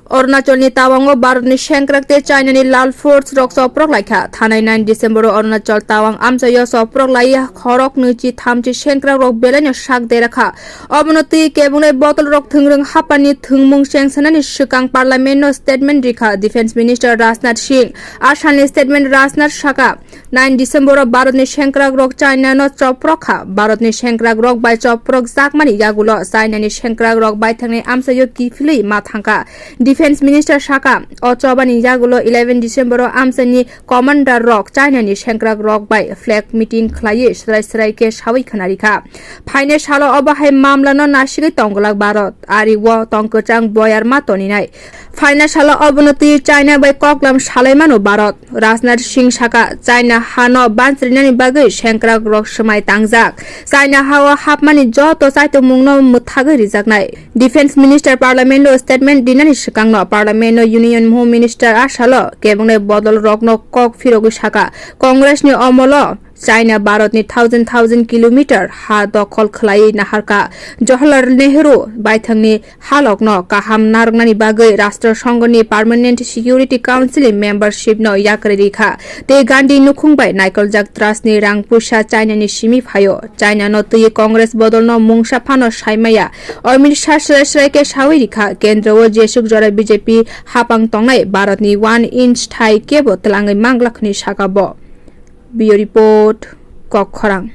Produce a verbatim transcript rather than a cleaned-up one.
Arunachalni tawango Bharatni sengkrak tei Chinani Lal Force rok choprok laikha. Thanai nine December-o Arunachal tawang amchaio choprok lai khorok nwichi thamchi sengkrak rok belaino sak derakha. Obono twi kebungnai bottle rok thwngrwng hapani thwngmung chengsanani swkang Parliament-no statement rikha Defence Minister Rajnath Singh. Asalni statement Rajnath saka, nine December-o Bharatni sengkrak rok China-no choprok kha. Bharatni sengkrak rok bai choprok jakmani yagulo China-ni sengkrak rok baithangni amchaio kiphilwi ma thangkha. Defence Minister saka, o chobani yagulo eleven December-o amchaini commander rok China-ni sengkrak rok bai flag meeting khlaiwi srai srai khe sawi khwnarikha. Phainai salo obo hai mamlano nasigwi tongglak Bharat. Ari o tong kwchang boyar ma toninai. Phaina salo obono twi China bai koklam salaimano Bharat. Rajnath Singh saka, China hano bansrinani bagwi sengkrak rok swmai tangjak. China hao hapmani joto chaitomungno mwthagwi rijaknai. Defence Minister Parliament-o statement dinani swkangno Parliament-o Union Home Minister asalo kebungnai bodol rokno kok phirogwi saka, Congress-ni omolo China Bharatni thousand thousand kilometer ha dokhol khlaiwi naharkha. Jawaharlal Nehru baithangni halokno kaham narwknani bagwi Rashtra Shanghni Permanent Security Council ni membership no yakarwi rikha tei Gandhi nukhung bai naikoljak trust ni rang puisa China ni simi phaio. China no twi Congress bodol no mungsa phano saimaya. Amit Shah srai srai khe sawi rikha, kendro o jesuk jora B J P hapang tongnai Bharat ni one inch thai kebo twlangwi manglak hwnwi saka bo. Bureau Report, Kokkhorang.